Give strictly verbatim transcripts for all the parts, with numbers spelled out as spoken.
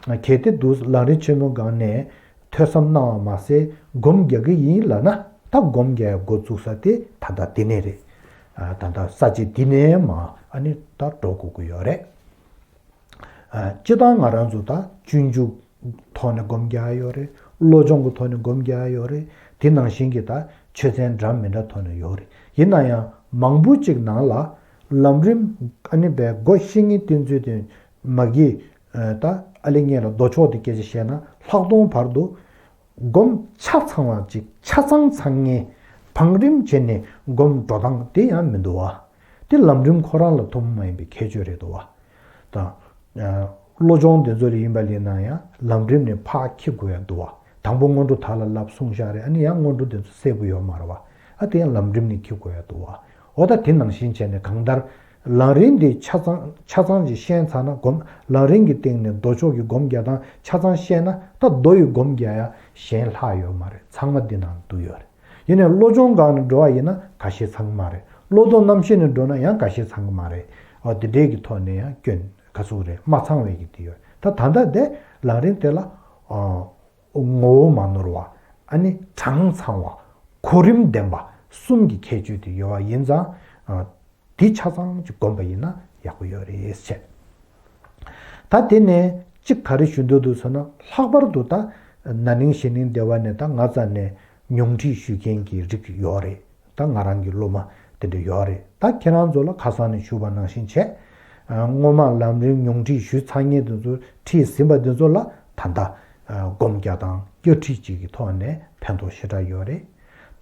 གལ་ཏེ་འདུག་ལམ་རིམ་ཆེན་མོའི་སྒང་ནས་ཐོས་བསམ་གནང་བ་མ་ཟད་སྒོམ་རྒྱག་གི་ཡིན་ལབ་ན། ད་སྒོམ་རྒྱག་ཡ་འགོ་བཙུགས་ས་དེ་ད་ལྟ་འདི་ནས་རེད། ཨ། ད་ལྟ་ས་བཅད་འདི་ནས་མར་ཨ་ནི་ད་འགྲོ་དགོས་ཀྱི་ཡོད་རེད། ཨ། སྤྱིར་བཏང་ང་རང་ཚོ་ད་སྤྱོད་འཇུག་ཐོག་ནས་སྒོམ་རྒྱག་ཡ་ཡོད་རེད། བློ་སྦྱོང་གི་ཐོག་ནས་སྒོམ་རྒྱག་ཡ་ཡོད་རེད། དེ་ནང་བཞིན་གྱི་ད་ཆོས་ཚན་འདྲ་མི་འདྲ་ཐོག་ནས་ཡོད་རེད། ཡིན་ན་ཡང་མང་པོ་ཅིག་ནང་ལ་ལམ་རིམ་ཨ་ནི་བའི་སྒོ་བཤེས་གཉེན་བསྟེན་ཚུལ་དེ་མ་གི། ཨ། ད་ཨ་ལེ་ངས་ལ་མདོ་ཕྱོགས་དེ་སྐད་ཆ་བཤད་ན། ལྷག་མཐོང་བར་དུ་སྒོམ་ཆ་ཚང་བ་ཅིག་ཆ་ཚང་ཚང་ངེས་བང་རིམ་བྱས་ནས་སྒོམ་འགྲོ་སྟངས་དེ་ཡང་མི་འདུག་བ། དེ་ལམ་རིམ་ཁོ་རང་ལ་ཐུན་མོང་མ་ཡིན་པའི་ཁྱད་ཆོས་རེད་འདུག་བ། ད་ཨ། བློ་སྦྱོང་དེ་ཚོ་ལ་ཡིན་པ་ལ་ཡིན་ན་ཡང་ལམ་རིམ་ནས་ཕར་འཁྱེར་དགོས་ཡ་འདུག་བ། དང་པོ་སྔོན་འགྲོ་དག་ལ་བསླབ་གསུངས་བཞག་རེད། ཨ་ནི་ཡང་སྔོན་འགྲོ་དེ་ཚོ་གསལ་པོ་ཡོད་མ་རེད་བ། ཨ། དེ་ཡང་ལམ་རིམ་ནས་འཁྱེར་དགོས་ཡ་འདུག་བ། འོ། ད་དེ་ནང་བཞིན་བྱས་ནས་གང་ལྟར་ལམ་རིམ་འདི་ཆ་ཚང་ཆ་ཚང་ཅིག་ཤེས་ཚར་ན། སྒོམ་ལམ་རིམ་གྱི་སྟེང་ནས་མདོ་ཕྱོགས་ཀྱི་སྒོམ་རྒྱག་སྟངས་ཆ་ཚང་ཤེས་ན། ད་མདོ་ཡི་སྒོམ་རྒྱག་ཡ་གཞན་ལྷག་ཡོད་མ་རེད། ཚང་མ་འདི་ནང་འདུས་ཡོད་རེད། ཡིན་ནའི་བློ་སྦྱོང་སྒང་ནས་འགྲོ་བ་ཡིན་ན་འགའ་ཤས་ཚང་གི་མ་རེད། བློ་ལྡོག་རྣམ་བཤད་ནས་འགྲོ་ན་ཡང་འགའ་ཤས་ཚང་གི་མ་རེད། འོ། དེ་འདྲའི་གི་ཐོག་ནས་ཡང་སྐྱོན་ག་ཚོད་རེད། མ་ཚང་བའི་གི་དེ་ཡོད། ད་ད་ལྟ་དེ་ལམ་རིམ་དེ་ལ། ཨ། ངོ་བོ་མ་ནོར་བ། ཨ་ནི་གྲངས་ཚང་བ། གོ་རིམ་ལྡན་པ་གསུམ་གྱི་ཁྱད་ཆོས་དེ་ཡོད་པ་ཡིན་ཙང་། ཨ། དེ་ཆ་ཚང་ཅིག་བསྒོམས་པ་ཡིན་ན་ཡག་པོ་ཡོད་རེད་ཟེར། ད་དེ་ནས་གཅིག་ག་རེ་ཞུ་འདོད་འདུག་ཟེར་ན། ལྷག་པར་དུ་ད་ན་ནིང་གཞེས་ནིང་སྡེ་བ་ནས་ད་ང་རྩ་ནས་ཉུང་ཁྲིད་ཞུ་མཁན་གྱི་རིགས་ཡོད་རེད། ད་ང་རང་གི་སློབ་མ་དེ་འདྲ་ཡོད་རེད། ད་ཁྱེད་རང་ཚོ་ལ་ཁ་སང་ནས་ཞུས་པ་ནང་བཞིན་བྱས། ཨ། སྔོན་མ་ལམ་རིམ་ཉུང་ཁྲིད་ཞུས་ཚར་མཁན་དེ་ཚོ། ཁྲིད་ཟིན་པ་དེ་ཚོ་ལ་ད་ལྟ། ཨ། སྒོམ་རྒྱག་སྟངས་བསྐྱར་ཁྲིད་ཅིག་གི་ཐོག་ནས་ཕན་ཐོགས་ཞེ་དྲག་ཡོད་རེད།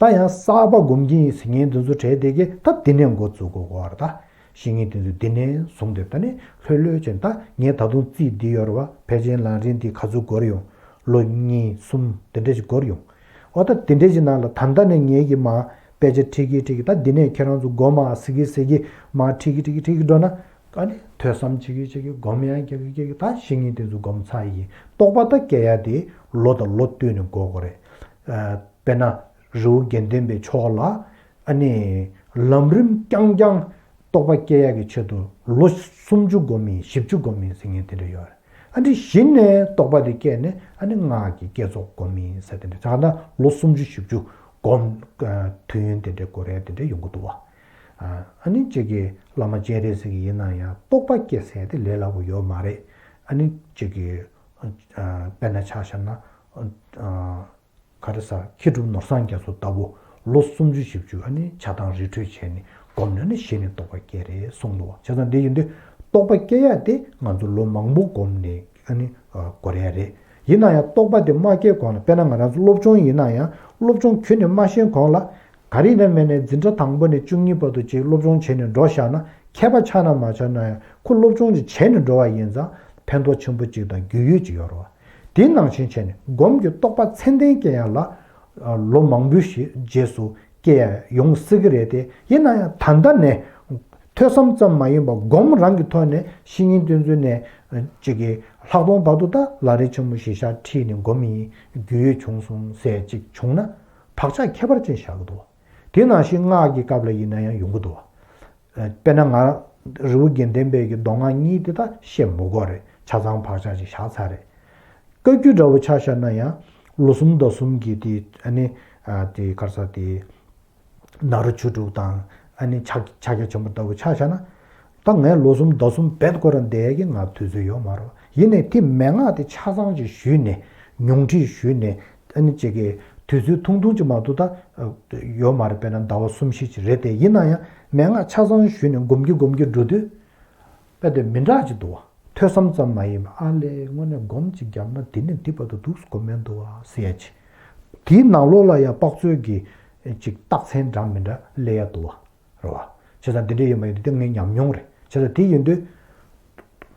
ད་ཡང་གསར་པ་སྒོམ་གྱི་ཡིན་ཟེར་མཁན་དེ་ཚོ་གྲས་དེ་གས་ད་འདི་ནས་འགོ་བཙུགས་དགོས་ཀྱི་ཡོད་རེད། ད་བཤེས་གཉེན་དེ་ཚོ་འདི་ནས་བཟུང་སྟེ། ད་ནི་ལྷོད་ལྷོད་བྱས། ད་ངས་ད་དུང་རྩིས་འདི་ཡོད་རེད་བ། ཕལ་ཆེར་ལམ་རིམ་འདི་ག་ཚོད་འགོར་ཡོང་། ལོ་གཉིས་གསུམ་དེ་འདྲ་ཞིག་འགོར་ཡོང་། འོ། ད་དེ་འདྲ་ཞིག་ནང་ལ་ད་ལྟ་ནས་ངེད་ཀྱིས་མར་དཔེ་ཆ་ཁྲིད་ཀྱི་ཁྲིད་ཀྱི། ད་འདི་ནས་ཁྱེད་རང་ཚོ་སྒོམ་ཨ་ཟེར་གྱི་ཟེར་གྱི། མར་ཁྲིད་ཀྱི་ཁྲིད་ཀྱི་ཁྲིད་ཀྱི་འགྲོ་ན། ཨ་ནི་ཐོས་བསམ་བྱེད་ཀྱི་བྱེད་ཀྱི། སྒོམ་ཡང་རྒྱག་གི་རྒྱག་གི། ད་བཤེས་གཉེན་དེ་ཚོ་སྒོམ་ཚར་ཡིན། རྟོགས་པ་ད་སྐྱེ་ཡ་དེ་ལོ་དང་ལོ་བསྟུན་ནས་འགོར་དགོས་རེད། ཨ། དཔེར་ན་རི་བོ་དགེ་ལྡན་པའི་ཕྱོགས་ལ། ཨ་ནི་ལམ་རིམ་རྐྱང་རྐྱང་རྟོགས་པ་སྐྱེ་ཡག་གི་ཆེད་དུ་ལོ་སུམ་ཅུ་སྒོམ་ཡིན། བཞི་བཅུ་སྒོམ་ཡིན་ཟེར་མཁན་དེ་འདྲ་ཡོད་རེད། ཨ་ནི་གཞི་ནས་རྟོགས་པ་དེ་སྐྱེས་ནས། ཨ་ནི་སྔགས་ཀྱི་བསྐྱེད་རྫོགས་སྒོམ་ཡིན་ཟེར། དེ་འདྲ་ད་ལོ་སུམ་ཅུ་བཞི་བཅུ་སྒོམ། ཨ། དུས་ཡུན་དེ་འདྲ་འགོར་ཡ་དེ་འདྲ་ཡོང་གི་འདུག་བ། ཨ། ཨ་ནི་གཅིག་གིས་བླ་མ་སྤྱན་རས་གཟིགས་ཀྱི་ཡིན་ན་ཡང་རྟོགས་པ་སྐྱེ་ས་དེ་ལས་སླ་པོ་ཡོད་མ་རེད། ཨ་ནི་གཅིག་གིས། ཨ། དཔེར་ན་ཆ་བཞག་ན། ཨ། ག་རེ་ཟ། མཁས་གྲུབ་ནོར་བཟང་རྒྱ་མཚོ་ལྟ་བུ་ལོ་སུམ་ཅུ་བཞི་བཅུ་ཨ་ནི་ཆགས་སྡང་རི་ཁྲོད་བྱས་ནས་སྒོམ་ན་ནི་གཞི་ནས་རྟོགས་པ་སྐྱེ་རེད་གསུངས་འདུག་བ། བྱས་ཙང་འདི་ཡིན་དུས་རྟོགས་པ་སྐྱེ་ཡ་དེ་ང་ཚོ་ལོ་མང་པོ་སྒོམ་ནས་ཨ་ནི། ཨ། འགོར་ཡ་རེད། ཡིན་ན་ཡང་རྟོགས་པ་དེ་མ་སྐྱེས་གོང་ལ། དཔེར་ན་ང་རང་ཚོ་སློབ་སྦྱོང་ཡིན་ན་ཡང་། སློབ་སྦྱོང་ཁྱོན་ནས་མ་ཤེས་གོང་ལ། ག་རེ་ཡིན་ན་མིན་ན་འཛིན་གྲྭ་དང་པོ་ནས་བཅུ་གཉིས་བར་དུ་ཅིག་སློབ་སྦྱོང་བྱས་ནས་འགྲོ་བཞག་ན། མཁས་པ་ཆགས་ན་མ་ཆགས་ན་ཡང་ཁོ་སློབ་སྦྱོང་ཅིག་བྱས་ནས་འགྲོ་བ་ཡིན་ཙང་ཕན་ཐོགས་ཆེན་པོ་ཅིག་དང་རྒྱུས་ཡོད་ཅིག་ཡོད་རེད་བ། དེ་ནང་བཞིན་བྱས་ནས་སྒོམ་གྱི་རྟོགས་པ་ཚད་ལྡན་སྐྱེ་ཡ་ལ། ཨ། ལོ་མང་པོའི་ཞིག་རྗེས་སུ་སྐྱེ་ཡ་ཡོང་སྲིད་ཀྱི་རེད་དེ། ཡིན་ན་ཡང་ད་ལྟ་ནས་ཐོས་བསམ་ཙམ་མ་ཡིན་པར་སྒོམ་རང་གི་ཐོག་ནས་བཤེས་གཉེན་བསྟེན་ཚུལ་ནས་ཅིག་གི་ལྷག་མཐོང་བར་དུ་ད་ལམ་རིམ་ཆེན་མོ་གཞིར་བཞག་ཁྲིད་ནས་སྒོམ་ཡིན། རྒྱུས་ཡོད་བྱུང་སོང་ཟེར་ཅིག་བྱུང་ན་བག་ཆགས་ཁྱད་པར་ཅན་བཞག་གི་འདུག་བ། དེ་ནང་བཞིན་སྔགས་ཀྱི་སྐབས་ལ་ཡིན་ན་ཡང་ཡོང་གི་འདུག་བ། དཔེར་ན་ང་རི་བོ་དགེ་ལྡན་པའི་གི་མདོ་སྔགས་གཉིས་དེ་ད་བཤད་མི་དགོས་རེད། ཆ་ཚང་བག་ཆགས་ཅིག་བཞག་ཚར་རེད། བཀའ་བརྒྱུད་འདྲ་བོ་ཆ་བཞག་ན་ཡང་ལོ་གསུམ་ཟླ་གསུམ་གྱི་དེ། ཨ་ནི། ཨ། དེ་ག་རེ་ཟ། དེ་ནཱ་རོ་ཆོས་དྲུག་དང་། ཨ་ནི་ཕྱག་ཕྱག་རྒྱ་ཆེན་པོ་ལྟ་བུ་ཆ་བཞག་ན། ད་ངས་ལོ་གསུམ་ཟླ་གསུམ་རྦད་ཁོ་རང་བསྡད་ཡ་གི་ང་དུས་ཚོད་ཡོད་མ་རེད། ཡིན་ནའི་དེ་མན་ངག་དེ་ཆ་ཚང་ཅིག་ཞུས་ནས། ཉུང་ཁྲིད་ཞུས་ནས། ཨ་ནི་ཅིག་གི་དུས་ཚོད་ཐུང་ཐུང་ཅིག་མ་གཏོགས་ད། ཨ། ཡོད་མ་རེད། དཔེར་ན་ཟླ་བ་གསུམ་བཞི་ཅིག་རེད་དེ། ཡིན་ན་ཡང་མན་ངག་ཆ་ཚང་ཞུས་ནས་སྒོམ་གྱི་སྒོམ་གྱི་འགྲོ་དུས་དཔེ་དེ་མི་འདྲ་ཅིག་འདུག་བ། ཐོས་བསམ་ཙམ་མ་ཡིན་པ། ཨ་ལས། དངོས་གནས་སྒོམ་ཅིག་བརྒྱབ་ན་འདི་ནས་འདི་བར་དུ་འདུག་སེ་སྒོམ་མེད་འདུག་བ་ཟེར་ཡ་ཅིག། དེའི་ནང་ལོགས་ལ་ཡང་དཔག་ཚོད་ཀྱི་ཅིག་རྟགས་མཚན་འདྲ་མི་འདྲ་སླེབས་ཡ་འདུག་བ། རེད་བ། བྱས་ཙང་འདི་འདྲ་ཡོད་མ་ཡོད་དེ་ངའི་ཉམས་མྱོང་རེད། བྱས་ཙང་དེ་ཡིན་དུས།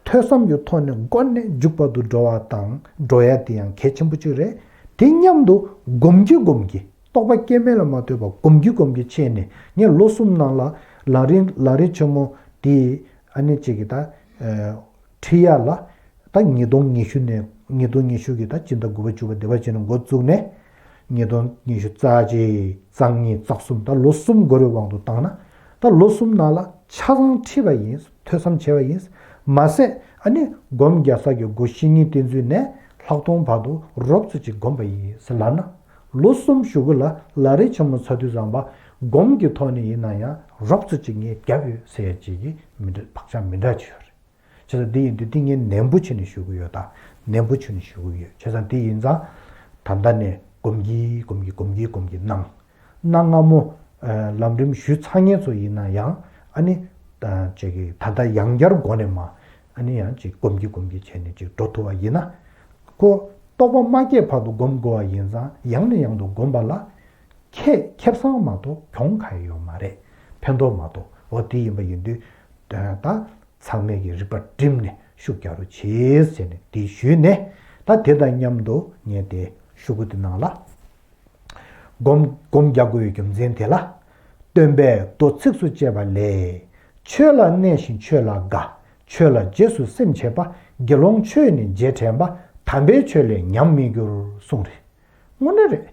ཐོས་བསམ་གྱི་ཐོག་ནས་མགོ་ནས་མཇུག་བར་དུ་འགྲོ་བ་དང་འགྲོ་ཡ་དེ་ཡང་གལ་ཆེན་པོ་གཅིག་རེད། དེ་མཉམ་དུ་སྒོམ་གྱིན་སྒོམ་གྱིན། རྟོགས་པ་སྐྱེ་མེད་ལ་མ་ལྟོས་པར་སྒོམ་གྱིན་སྒོམ་གྱིན་བྱས་ནས། ངས་ལོ་གསུམ་ནང་ལ་ལམ་རིམ་ལམ་རིམ་ཆེན་མོ་དེ་ཨ་ནི་གཅིག་གི་ད། ཨ། ཁྲིད་ཡ་ལ། ད་ཉིས་སྟོང་ཉི་ཤུ་ནས། ཉིས་སྟོང་ཉི་ཤུ་གི་ད་སྤྱི་ཟླ་དགུ་པ་བཅུ་པ་འདི་པ་བྱས་ནས་འགོ་བཙུགས་ནས། ཉིས་སྟོང་ཉི་ཤུ་རྩ་གཅིག་རྩ་གཉིས་རྩ་གསུམ། ད་ལོ་གསུམ་འགོར་བའི་དབང་དུ་བཏང་ན། ད་ལོ་གསུམ་ནང་ལ་ཆ་ཚང་ཁྲིད་པ་ཡིན། ཐོས་བསམ་བྱས་པ་ཡིན། མ་ཟད་ ཨ་ནི་སྒོམ་རྒྱག་ས་གི་སྒོ་བཤེས་གཉེན་བསྟེན་ཚུལ་ནས་ལྷག་མཐོང་བར་དུ་རོབ་ཙམ་ཅིག་བསྒོམས་པ་ཡིན་ཟེར་ལབ་ན། ལོ་གསུམ་གཞུག་གུ་ལ་ལ་རེ་ཆེན་མོ་ཚར་དུས་ཙམ་པ་སྒོམ་གྱི་ཐོག་ནས་ཡིན་ན་ཡང་རོབ་ཙམ་ཅིག་ངས་བརྒྱབ་ཡོད་ཟེར་ཡ་ཅིག་གི་མི་འདྲ་བག་ཆགས་མི་འདྲ་ཅིག་ཡོད་རེད། བྱས་ཙང་དེ་ཡིན་དུས་དེ་ངས་ནན་པོ་བྱས་ནས་ཞུ་གི་ཡོད་ད། ནན་པོ་བྱས་ནས་ཞུ་གི་ཡོད། བྱས་ཙང་དེ་ཡིན་ཙང་ད་ལྟ་ནས་སྒོམ་གྱིན་སྒོམ་གྱིན་སྒོམ་གྱིན་སྒོམ་གྱིན་གནང་། གནའ་སྔ་མོ་ལམ་རིམ་ཞུས་ཚར་མཁན་ཚོ་ཡིན་ན་ཡང་ཨ་ནི་ཅིག་གི་ད་ལྟ་ཡང་བསྐྱར་སྒོ་ནས་མ་ཨ་ནི་ཡང་ཅིག་སྒོམ་གྱིན་སྒོམ་གྱིན་བྱས་ནས་ཅིག་འགྲོ་ཐུབ་པ་ཡིན་ན། ཁོ་རྟོགས་པ་མ་སྐྱེས་བར་དུ་སྒོམ་དགོས་པ་ཡིན་ཙང་ཡང་ནས་ཡང་དུ་སྒོམ་པ་ལ། ཁེ་ཁེ་བཟང་མ་གཏོགས་གྱོང་གང་ཡང་ཡོད་མ་རེད། ཕན་ཐོགས་མ་གཏོགས། འོ་དེ་ཡིན་པ་ཡིན་དུས། ད་ཚང་མས་ཀྱི་རིག་པ་བསྒྲིམས་ནས་ཤུགས་རྒྱག་རོགས་བྱེད་ཟེར་ནས་དེ་ཞུས་ནས། ད་དེ་དང་མཉམ་དུ་ངས་དེ་ཤོག་གུ་དེ་ནང་ལ། སྒོམ་སྒོམ་རྒྱག་དགོས་པའི་རྒྱུ་མཚན་དེ་ལ། སྟོན་པས་མདོ་ཚིགས་སུ་བཅད་པ་ལས། ཆོས་ལ་གནས་ཤིང་ཆོས་ལ་དགའ། ཆོས་ལ་རྗེས་སུ་སེམས་བྱེད་པ། དགེ་སློང་ཆོས་ནི་རྗེས་དྲན་པ། དམ་པའི་ཆོས་ལས་ཉམས་མི་འགྱུར་གསུངས་རེད། དངོས་གནས་རེད།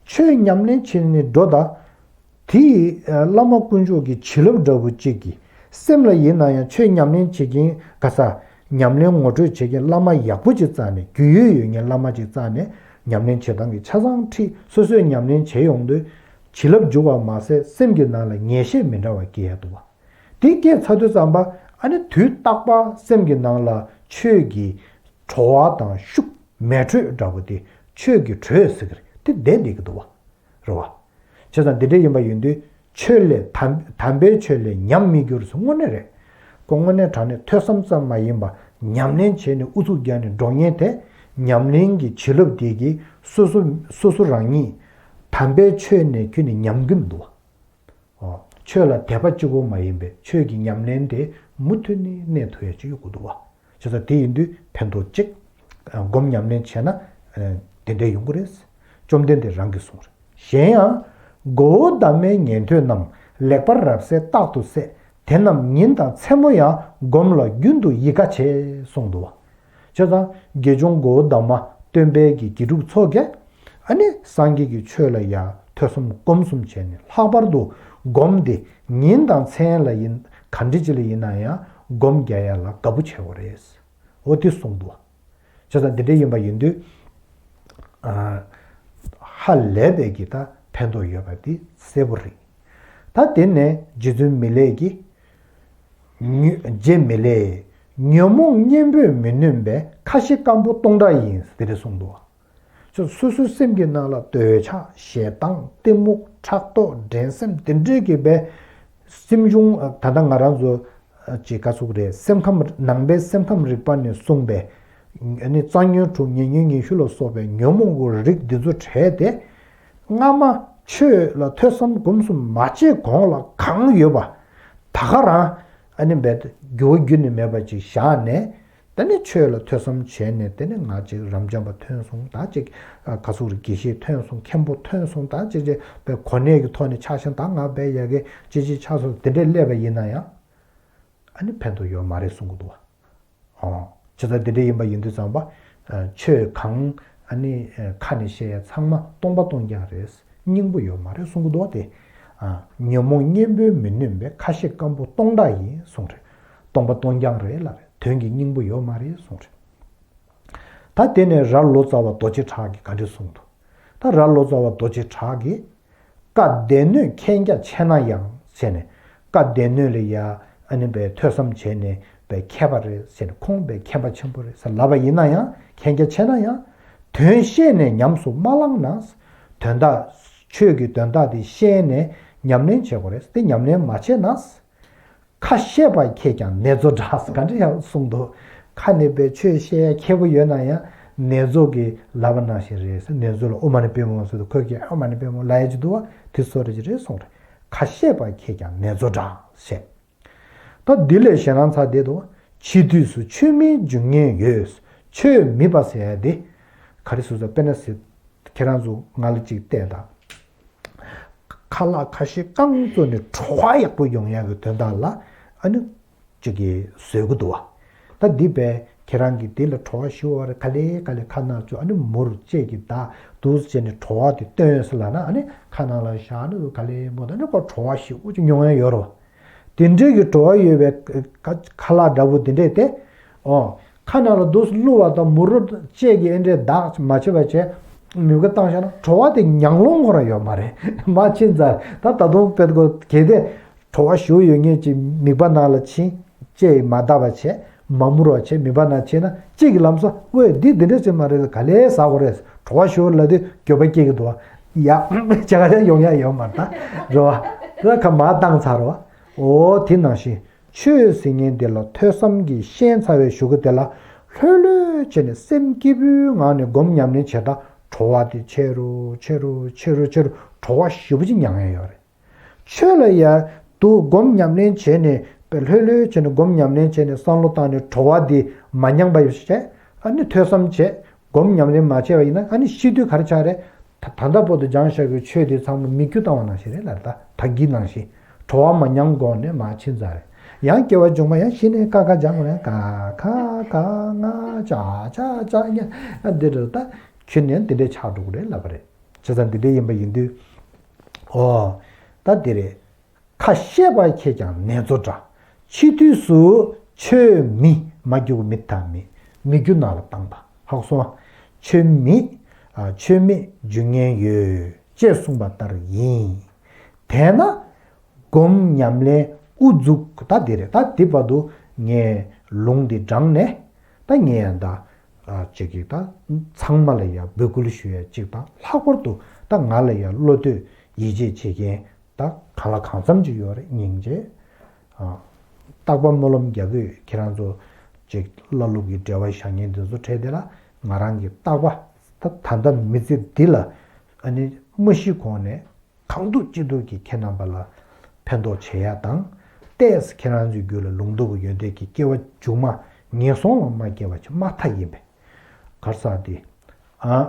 ཆོས་ཉམས་ལེན་བྱེད་ནི་འགྲོ་ད། དེ་ཡི་བླ་མ་དཀོན་མཆོག་གི་བྱིན་རླབས་འདྲ་བོ་གཅིག་གིས་སེམས་ལ་ཡིན་ན་ཡང་ཆོས་ཉམས་ལེན་བྱེད་མཁན་ག་ས། ཉམས་ལེན་ངོ་སྤྲོད་བྱེད་མཁན་བླ་མ་ཡག་པོ་ཅིག་བཙལ་ནས་རྒྱུས་ཡོད་ཡོད་མཁན་བླ་མ་ཅིག་བཙལ་ནས་ཉམས་ལེན་བྱེད་སྟངས་ཀྱི་ཆ་ཚང་ཁྲིད། སོ་སོས་ཉམས་ལེན་བྱེད་ཡོང་དུས་བྱིན་རླབས་འཇུག་པ་མ་ཟད་སེམས་ཀྱི་ནང་ལ་ངེས་ཤེས་མི་འདྲ་བ་སྐྱེ་ཡ་འདུག་བ། དེ་སྐྱེས་ཚར་དུས་ཙམ་པ་ཨ་ནི་དུས་རྟག་པར་སེམས་ཀྱི་ནང་ལ་ཆོས་ཀྱི་བྲོ་བ་དང་ཤུགས། མེ་དྲོད་འདྲ་པོ་དེ་ཆོས་ཀྱི་དྲོད་ཟེར་གྱི་རེད། དེ་བསྡད་བསྡད་ཀྱི་འདུག་བ། རེད་བ། བྱས་ཙང་འདི་འདྲ་ཡིན་པ་ཡིན་དུས་ཆོས་ལས་དམ་དམ་པའི་ཆོས་ལས་ཉམས་མི་འགྱུར་ཟེར་དངོས་གནས་རེད། ཁོ་དངོས་གནས་དྲང་གནས་ཐོས་བསམ་ཙམ་མ་ཡིན་པ་ཉམས་ལེན་བྱས་ནས་ཨུ་ཚུགས་རྒྱག་ནས་འགྲོ་མཁན་དེ་ཉམས་ལེན་གྱི་བྱིན་རླབས་དེ་གིས་སོ་སོ་སོ་སོ་རང་ཉིད་དམ་པའི་ཆོས་ནས་ཁྱོན་ནས་ཉམས་ཀྱི་མི་འདུག་བ། ཨོ། ཆོས་ལ་དད་པ་གཅིག་པོ་མ་ཡིན་པའི་ཆོས་ཀྱི་ཉམས་ལེན་དེ་མུ་མཐུད་ནས་གནས་ཐུབ་ཡ་ཅིག་ཡོད་དགོས་འདུག་བ། བྱས་ཙང་དེ་ཡིན་དུས་ཕན་ཐོགས་གཅིག་སྒོམ་ཉམས་ལེན་བྱས་ན། དེ་འདྲ་ཡོང་གི་རེད། བཅོམ་ལྡན་འདས་རང་གིས་གསུངས་རེད། གཞན་ཡང་། མགོ་བོ་འདབ་མའི་ཉན་ཐོས་རྣམས། ལེགས་པར་རབ་གསལ་རྟག་ཏུ་གསལ། དེ་རྣམས་ཉིན་དང་མཚན་མོ་ཡང་། སྒོམ་ལ་རྒྱུན་དུ་ཡིད་དགའ་བྱེད། གསུངས་འདུག་བ། བྱས་ཙང་དགེ་སྦྱོང་མགོ་བོ་འདབ་མ་སྟོན་པའི་གི་དགེ་ཕྲུག་ཚོ་གས། ཨ་ནི་སངས་རྒྱས་ཀྱི་ཆོས་ལ་ཡ་ཐོས་བསམ་སྒོམ་གསུམ་བྱས་ནས་ལྷག་པར་དུ་སྒོམ་དེ་ཉིན་དང་མཚན་ལ་ཡིན་ག་འདྲ་ཅིག་ལ་ཡིན་ན་ཡང་སྒོམ་རྒྱག་ཡ་ལ་དགའ་པོ་བྱེད་དགོས་རེད། འོ་དེ་གསུངས་འདུག་བྱས་ཙང་འདི་འདྲ་ཡིན་པ་ཡིན་དུས། ཨ། ཧ་ལས་པའི་གི་ད་ཕན་ཐོགས་ཡོད་པ་དེ་གསལ་པོ་རེད། ད་དེ་ནས་རྗེ་བཙུན་མི་ལས་ཀྱིས། ཉོན་རྗེ་མི་ལས། ཉོན་མོངས་གཉེན་པོས་མི་ནོན་པའི། ཁ་ཞེ་སྐམ་པོ་སྟོང་ཕྲག་ཡིན། དེ་འདྲ་གསུངས་འདུག་བ། ཅོ་སོ་སོའི་སེམས་ཀྱི་ནང་ལ་འདོད་ཆགས་ཞེ་སྡང་གཏི་མུག་ཕྲག་དོག་འགྲན་སེམས་དེ་འདྲའི་གི་བའི་སེམས་བྱུང་ད་ལྟ་ང་རང་ཚོ་ཅིག་ག་ཚུགས་རེད། སེམས་ཁམས་ནང་པའི་སེམས་ཁམས་རིག་པ་ནས་གསུངས་པའི་ཨ་ནི་རྩ་ཉོན་དྲུག་ཉེ་ཉོན་ཉི་ཤུ་ལ་སོགས་པའི་ཉོན་མོངས་ཀྱི་རིགས་འདི་ཚོ་བྲལ་ཏེ། སྔ་མ་ཆོས་ལ་ཐོས་བསམ་སྒོམ་གསུམ་མ་བྱས་གོང་ལ་གང་ཡོད་པ་ད་ག་རང་ཨ་ནི་བའི་འགྱུར་བ་འགྱུར་ནི་མེད་པ་ཅིག་བཞག་ནས། དེ་ནས་ཆོས་ལ་ཐོས་བསམ་བྱས་ནས་དེ་ནས་ང་ཅིག་རབ་འབྱམས་པ་ཐོན་སོང་ད་ཅིག་ག་ཚོད་རེད་དགེ་བཤེས་ཐོན་སོང་མཁན་པོ་ཐོན་སོང་ད་ཅིག་ཅིག་པའི་གོ་གནས་ཀྱི་ཐོག་ནས་ཆགས་ཤིང་ད་ང་བས་ཡ་གི་ཅི་ཅི་ཆགས་སོང་དེ་འདྲས་སླེབས་པ་ཡིན་ན་ཡང་ཨ་ནི་ཕན་ཐོགས་ཡོད་མ་རེད་གསུང་གི་འདུག་བ། ཨོ། ཇི་ལྟར་དེ་འདྲས་ཡིན་པ་ཡིན་དུས་ཙམ་པ། ཆོས་གང་ཨ་ནི་ཁ་ནས་བཤད་ཡ་ཚང་མ་སྟོང་པ་སྟོང་རྐྱང་རེད། སྙིང་པོ་ཡོད་མ་རེད་གསུང་གི་འདུག་བ་དེ། ཉོན་མོངས་གཉེན་པོས་མི་ནོན་པའི། ཁ་ཞེ་སྐམ་པོ་སྟོང་ཕྲག་ཡིན་གསུང་རེད། སྟོང་པ་སྟོང་རྐྱང་རེད་ལབ་རེད། དོན་གྱི་སྙིང་པོ་ཡོད་མ་རེད་གསུངས་རེད། ད་དེ་ནས་རྭ་ལོ་ཙཱ་བ་རྡོ་རྗེ་གྲགས་ཀྱིས་ག་འདྲ་གསུངས་འདུག་ད་རྭ་ལོ་ཙཱ་བ་རྡོ་རྗེ་གྲགས་ཀྱིས། བཀའ་སྡེ་སྣོད་མཁྱེན་རྒྱ་ཆེ་ན་ཡང་ཟེར་ནས། བཀའ་སྡེ་སྣོད་ལ་ཡ་ཨ་ནི་བའི་ཐོས་བསམ་བྱས་ནས་བའི་མཁས་པ་རེད་ཟེར་ནས་ཁོང་བའི་མཁྱེན་པ་ཆེན་པོ་རེད་ཟེར་ལབ་པ་ཡིན་ན་ཡང་མཁྱེན་རྒྱ་ཆེ་ན་ཡང་། དོན་ཤེས་ནས་ཉམས་སུ་མ་བླངས་ན། དོན་དག་ཆོས་ཀྱི་དོན་དག་དེ་ཤེས་ནས་ཉམས་ལེན་བྱེད་དགོས་རེད། དེ་ཉམས་ལེན་མ་བྱས་ན། ཁ་ཤེས་པ་མཁས་ཀྱང་ནེ་ཙོ་འདྲ་ཟེར་ག་འདྲ་ཡང་གསུངས་འདུག་ཁ་ནས་པའི་ཆོས་བཤད་ཡ་མཁས་པོ་ཡོད་ན་ཡང་ནེ་ཙོ་གིས་ལབ་པ་ནང་བཞིན་རེད་ཟེར། ནེ་ཙོ་ལ་ཨོཾ་མ་ཎི་པདྨེ་ཧཱུྃ་ཟེར་དུས་ཁོས་ཀྱིས་ཨོཾ་མ་ཎི་པདྨེ་ཧཱུྃ་ལབ་ཡ་ཅིག་འདུག་བ། དེ་བཟོ་འདྲ་ཅིག་རེད་གསུངས་རེད། ཁ་ཤེས་པ་མཁས་ཀྱང་ནེ་ཙོ་འདྲ་ཟེར། ད་འདི་ལས་གཞན་རང་ཚར་བསྡད་དོ། འཆི་དུས་སུ་ཆོས་མིན་འབྱུང་ཉེན་ཡོད། ཆོས་མེད་པ་ཟེར་ཡ་དེ་ག་རེ་ཟེར་ཟེར་དཔེར་ན་ཟེར། ཁྱེད་རང་ཚོ་ང་ལ་ཅིག་བལྟས་དང་། ཁ་ལག་ཁ་ཤས་རྐང་བཙུགས་ནས་བྲོ་བ་ཡག་པོ་ཡོང་ཡག་གི་དོན་དག་ལ་ཨ་ནི་ཅིག་གིས་བཟོས་ཀྱི་འདུག་བ། ད་འདི་བས་ཁྱེད་རང་གིས་འདི་ལ་བྲོ་བ་ཞུ་བ་རེད། ག་ལེ་ག་ལེ་ཁ་ནང་བཅུག་ཨ་ནི་མུར་ཅེས་ཀྱི་བདག་འདུག་ཟེར་ནས་བྲོ་བ་དེ་སྟོན་ཟེར་ལབ་ན་ཨ་ནི་ཁ་ནང་ལ་བཞག་ནི་ག་ལེ་མོ་ད་ནི་ཁོ་བྲོ་བ་ཞེ་པོ་ཅིག་མྱོང་ཡ་ཡོད་རེད་བ། དེ་འདྲའི་གི་བྲོ་བ་ཡོད་པའི་ཁ་ཁ་ལག་འདྲ་པོ་དེ་འདྲས་དེ། ཨོ། ཁ་ནང་ལ་དུས་སུ་བླུགས་པ་དང་མུ་རུ་བཅས་ཀྱི་ཨེ་འདྲས་བདག་མ་བྱེད་པ་བྱས། མིག་དཔེ་བཏང་བཞག་ན་བྲོ་བ་དེ་ཉམས་སློང་ཁོ་རང་ཡོད་མ་རེད། མ་ཕྱིན་ཙང་ད་ད་དུང་དཔེ་གོ་གལ་ཏེ་བྲོ་བ་ཞུ་ཡོད་ངེས་ཀྱི་མིག་པ་ནང་ལ་ཕྱིན། ལྕེ་མ་བདག་པ་བྱས། མ་མུར་བ་བྱས། མིག་པ་ནང་ཕྱིན་ན་ལྕེ་གི་ལམ་སང་ཝེ་འདི་འདི་འདྲས་ཅིག་མ་རེད། ག་ལེ་ཟ་དགོས་རེད། བྲོ་བ་ཞུ་ལ་དུས་འགྱོད་པ་སྐྱེ་གི་འདུག་བ། ཡ་ཅག་ཡ་ཡོང་ཡ་ཡོད་མ་རེད་ད། རེད་བ། ད་ཁ་མ་བཏང་ཚར་བ། ཨོ་དེ་ནང་བཞིན། ཆོས་ཟེར་མཁན་འདི་ལ་ཐོས་བསམ་གྱིས་ཤན་ཚ་བའི་གཞུག་གུ་དེ་ལ་ལྷོད་ལྷོད་བྱས་ནས་སེམས་སྐྱིད་པོའི་ངང་ནས་སྒོམ་ཉམས་ལེན་བྱེད་སྟངས་བྲོ་བ་དེ་ཆེ་རུ་ཆེ་རུ་ཆེ་རུ་ཆེ་རུ་བྲོ་བ་ཞེ་པོ་ཅིག་མྱངས་ཡ་ཡོད་རེད། ཆོས་ལ་ཡ་དུ་སྒོམ་ཉམས་ལེན་བྱས་ནས་ལྷོད་ལྷོད་བྱས་ནས་སྒོམ་ཉམས་ལེན་བྱས་ནས་བསམ་བློ་བཏང་ནས་བྲོ་བ་དེ་མ་མྱངས་པ་ཡོད་བྱས། ཨ་ནི་ཐོས་བསམ་བྱས། སྒོམ་ཉམས་ལེན་མ་བྱས་པ་ཡིན་ན་ཨ་ནི་ཤི་དུས་ག་རེ་ཆགས་རེད། ད་ད་ལྟ་བར་དུ་སྦྱངས་བཞག་གི་ཆོས་དེ་ཚང་མ་མིག་ཆུ་བཏང་བ་ནང་བཞིན་རེད་ལ། ད་ད་གིན་ནང་བཞིན་བྲོ་བ་མ་མྱངས་གོང་ནས་མར་ཕྱིན་ཚར་རེད། ཡང་སྐྱེ་བ་མཇུག་མ་ཡང་ཤི་ནས་ཀ་ཁ་སྦྱངས་པ་ཡང་ཀ་ཁ་ག་ང་ཅ་ཅ་ཅ་ཉ་འདི་རེད། ད་ཁྱོད་ནས་འདི་འདྲས་ཆགས་འགྲོ་གི་རེད་ལབ་པ་རེད། བྱས་ཙང་འདི་འདྲས་ཡིན་པ་ཡིན་དུས། ཨོ། ད་འདི་རེད། ཁ་བཤད་པ་ཁྱེད་ཀྱང་ནེ་ཙོ་འདྲ། འཆི་དུས་སུ་ཆོས་མེད་མ་གྱུར་མེད་དང་མེད། མི་གྱུར་ནང་ལ་བཏང་པ་ཧ་གོ་སོང་ང་། ཆོས་མེད། ཨ་ཆོས་མེད་རྒྱུ་ངན་ཡོད་ཅེས་གསུངས་པ་ལྟར་ཡིན། དེས་ན་སྒོམ་ཉམས་ལེན་དབུ་འཛུགས། ད་འདི་རེད། ད་འདི་བར་དུ་ངས་ལུང་འདི་དྲངས་ནས། ད་ངས་ཡང་ད་ཅིག་གིས་ད་ཚང་མ་ལ་ཡང་འབོད་སྐུལ་ཞུ་ཡ་གཅིག་དང་། ལྷག་པར་དུ་ད་ང་ལ་ཡང་བློ་གཏོད་ཡིད་ཆེས་བྱེད་མཁན་ད་གང་ལ་གང་འཚམ་ཅིག་ཡོད་རེད། སྙིང་རྗེ། རྟག་པ་སྨོན་ལམ་རྒྱག་གི་ཡོད། ཁྱེད་རང་ཚོ་ཅིག་བླ་སློབ་ཀྱི་འབྲེལ་བ་བཞག་མཁན་འདི་ཚོ་གྲས་དེ་ལ་ང་རང་གི་རྟག་པ་ད་ད་ལྟ་མི་ཚེ་འདི་ལ་ཨ་ནི་མ་ཤི་གོང་ནས་གང་ཐུབ་ཅི་ཐུབ་ཀྱིས་ཁྱེད་རྣམ་པ་ལ་ཕན་ཐོགས་བྱེད་ཡ་དང་། ཏོག་ཙམ་ཁྱེད་རང་ཚོའི་རྒྱུད་ལ་ལུང་རྟོགས་ཀྱི་ཡོན་ཏན་གྱི་སྐྱེ་བ་མཇུག་མ་ངན་སོང་ལ་མ་སྐྱེ་བ་ཅིག་མ་མཐའ་ཡིན་པས། ག་རེ་ཟེར་དེ། ཨ།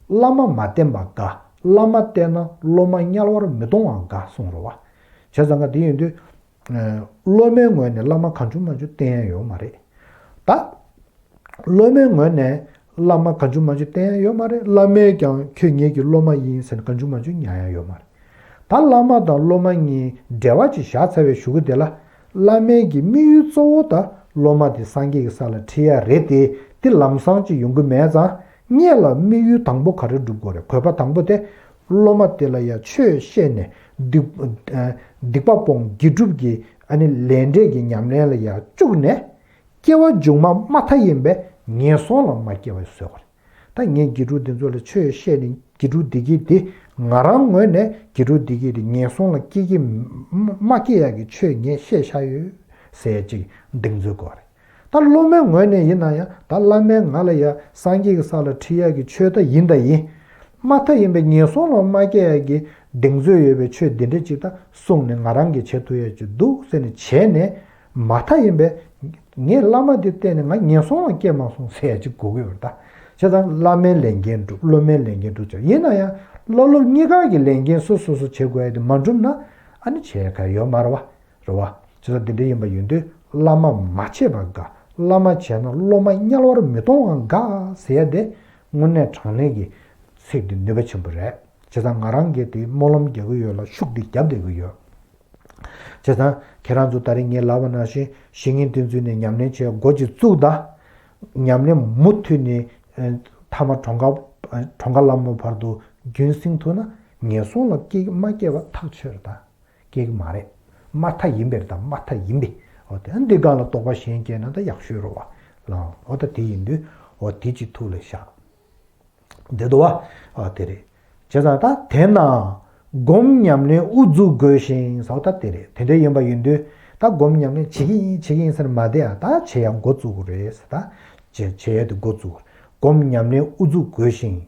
བླ་མ་མ་བསྟེན་པ་དགའ། བླ་མ་བསྟེན་ན་སློབ་མ་དམྱལ་བར་མི་ལྟུང་བ་དགའ་གསུངས་རེད་བ། བྱས་ཙང་ག་དེ་ཡིན་དུས། ཨ། སློབ་མའི་ངོས་ནས་བླ་མ་གང་བྱུང་མང་བྱུང་བསྟེན་ཡ་ཡོད་མ་རེད། ད། སློབ་མའི་ངོས་ནས་བླ་མ་གང་བྱུང་མང་བྱུང་བསྟེན་ཡ་ཡོད་མ་རེད། བླ་མས་ཀྱང་ཁྱོད་ངེད་ཀྱི་སློབ་མ་ཡིན་ཟེར་ནས་གང་བྱུང་མང་བྱུང་ཉར་ཡ་ཡོད་མ་རེད། ད་བླ་མ་དང་སློབ་མ་གཉིས་འབྲེལ་བ་ཅིག་བཞག་ཚར་བའི་གཞུག་གུ་དེ་ལ། བླ་མའི་གི་དམིགས་ཡུལ་གཙོ་བོ་ད་སློབ་མ་དེ་སངས་རྒྱས་ཀྱི་ས་ལ་ཁྲིད་ཡ་རེད་དེ། དེ་ལམ་སང་ཅིག་ཡོང་གི་མེད་ཙང་། སྔོན་ལ་དམིགས་ཡུལ་དང་པོ་ག་རེ་སྒྲུབ་དགོས་རེད། དགོས་པ་དང་པོ་དེ། སློབ་མ་དེ་ལ་ཡ་ཆོས་བཤད་ནས་སྡིག་སྡིག་པ་སྤོང་དགེ་སྒྲུབ་ཀྱི་ཨ་ནི་ལས་འབྲས་ཀྱི་ཉམས་ལེན་ལ་ཡ་བཅུག་ནས། སྐྱེ་བ་མཇུག་མ་མ་མཐའ་ཡིན་པའི་ངན་སོང་ལ་མ་སྐྱེ་བ་བཟོ་དགོས་རེད། ད་ངས་དགེ་ཕྲུག་འདི་ཚོ་ལ་ཆོས་བཤད་ནས། དགེ་ཕྲུག་འདི་གིས་དེ། ང་རང་ངོས་ནས་དགེ་ཕྲུག་འདི་གིས་དེ་ངན་སོང་ལ་སྐྱེ་གི་མ་མ་སྐྱེ་ཡག་གི་ཆོས་ངས་བཤད་བཞག་ཡོད་ཟེར་ཅིག་གདེང་ཚོད་དགོས་རེད། ད་སློབ་མའི་ངོས་ནས་ཡིན་ན་ཡང་། ད་བླ་མས་ང་ལ་ཡ་སངས་རྒྱས་ཀྱི་ས་ལ་ཁྲིད་ཡག་གི་ཆོས་ད་ཡིན་ད་ཡིན། མ་མཐའ་ཡིན་པའི་ངན་སོང་ལ་མ་སྐྱེ་ཡག་གི་གདེང་ཚོད་ཡོད་པའི་ཆོས་འདི་འདྲ་ཅིག་ད་གསུངས་ནས་ང་རང་གིས་བྱེད་ཐུབ་ཡག་ཅིག་འདུག་ཟེར་ནས་བྱས་ནས། མ་མཐའ་ཡིན་པའི། ངས་བླ་མ་འདི་བསྟེན་ནས་ང་ངན་སོང་ལ་སྐྱེས་མ་སོང་ཟེར་ཡ་ཅིག་དགོས་ཀྱི་ཡོད་རེད་ད། བྱས་ཙང་བླ་མའི་ལས་འགན་སྒྲུབ། སློབ་མའི་ལས་འགན་སྒྲུབ་བྱ། ཡིན་ན་ཡང་བླ་སློབ་གཉིས་ཀ་གི་ལས་འགན་སོ་སོ་སོ་བྱེད་དགོས་ཡ་དེ་མ་འགྲུབ་ན་ཨ་ནི་བྱེད་ཡ་ག་ཡོད་མ་རེད་བ། རེད་བ། བྱས་ཙང་འདི་འདྲ་ཡིན་པ་ཡིན་དུས་བླ་མ་མ་བྱས་པ་དགའ། བླ་མ་བྱས་ན་སློབ་མ་དམྱལ་བར་མི་ལྟུང་བ་དགའ་ཟེར་ཡ་དེ་དངོས་གནས་དྲང་གནས་ཀྱི་ཚིག་འདི་ནུས་པ་ཆེན་པོ་རེད། བྱས་ཙང་ང་རང་གིས་དེ་སྨོན་ལམ་རྒྱག་གི་ཡོད་ལ་ཤུགས་འདི་རྒྱབ་བསྡད་ཀྱི་ཡོད། བྱས་ཙང་ཁྱེད་རང་ཚོ་ད་རིང་ངས་ལབ་པ་ནང་བཞིན་བཤེས་གཉེན་བསྟེན་ཚུལ་ནས་ཉམས་ལེན་བྱེད་འགོ་ཅིག་བཙུགས་དང་། ཉམས་ལེན་མུ་མཐུད་ནས་ཨ་མཐའ་མ་གྲོངས་ཁ་གྲོངས་ཁ་ལམ་མོ་བར་དུ་རྒྱུན་བསྲིང་ཐུབ་ན་ངན་སོང་ལ་སྐྱེ་མ་སྐྱེ་བ་ཐག་ཆོད་རེད་ད། སྐྱེ་གི་མ་རེད། མ་མཐའ་ཡིན་པས་རེད་ད། མ་མཐའ་ཡིན་པས། འོ་དེ་འདི་སྒང་ལ་རྟོགས་པ་གཞན་སྐྱེས་ན་ད་ཡག་ཤོས་རེད་བ་ལ། འོ་ད་དེ་ཡིན་དུས་འོ་དེ་ཅིག་ཐུགས་ལ་བཞག། འདི་འདུག་བ། ཨ་དེ་རེད། བྱས་ཙང་ད་དེས་ན། སྒོམ་ཉམས་ལེན་དབུ་འཛུགས་དགོས་ཤིང་ཟེར་བ་ད་དེ་རེད། དེ་འདྲ་ཡིན་པ་ཡིན་དུས་ད་སྒོམ་ཉམས་ལེན་བྱེད་ཀྱི་ཡིན་བྱེད་ཀྱི་ཡིན་ཟེར་མ་བསྡད་ཨ། ད་བྱེད་ཡ་འགོ་བཙུགས་དགོས་རེད་ཟེར། ད་བྱེད་བྱེད་ཡ་དེ་འགོ་བཙུགས། སྒོམ་ཉམས་ལེན་དབུ་འཛུགས་དགོས་ཤིང་།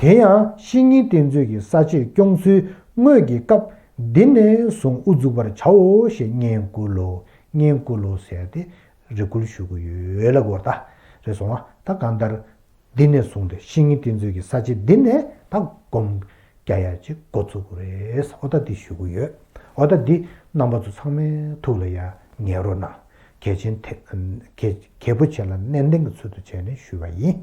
དེ་ཡང་བཤེས་གཉེན་བསྟེན་ཚུལ་གྱི་ས་བཅད་སྐྱོང་ཚུལ་དངོས་ཀྱི་སྐབས་འདི་ནས་བཟུང་དབུ་འཛུགས་པར་བྱའོ་ཞེས་སྙན་བསྐུལ་ལོ། སྙན་བསྐུལ་ལོ་ཟེར་ཏེ་རེ་སྐུལ་ཞུ་གི་ཡོད་ལབ་དགོས་ད། རེད་སོང་ཨ། ད་གང་ལྟར། འདི་ནས་བཟུང་སྟེ་བཤེས་གཉེན་བསྟེན་ཚུལ་གྱི་ས་བཅད་འདི་ནས་ད་སྒོམ་རྒྱག་ཡ་ཅིག་འགོ་བཙུགས་དགོས་རེད། འོ་ད་འདི་ཞུ་གི་ཡོད། འོ་ད་འདི་རྣམ་པ་ཚོ་ཚང་མའི་ཐུགས་ལ་ཡ་ངེས་རོགས་གནང་། གལ་ཆེན་ཐེ་གལ་གལ་པོ་ཆེ་ལ་ནན་ཏན་གྱི་ཚུལ་དུ་བྱས་ནས་ཞུས་པ་ཡིན།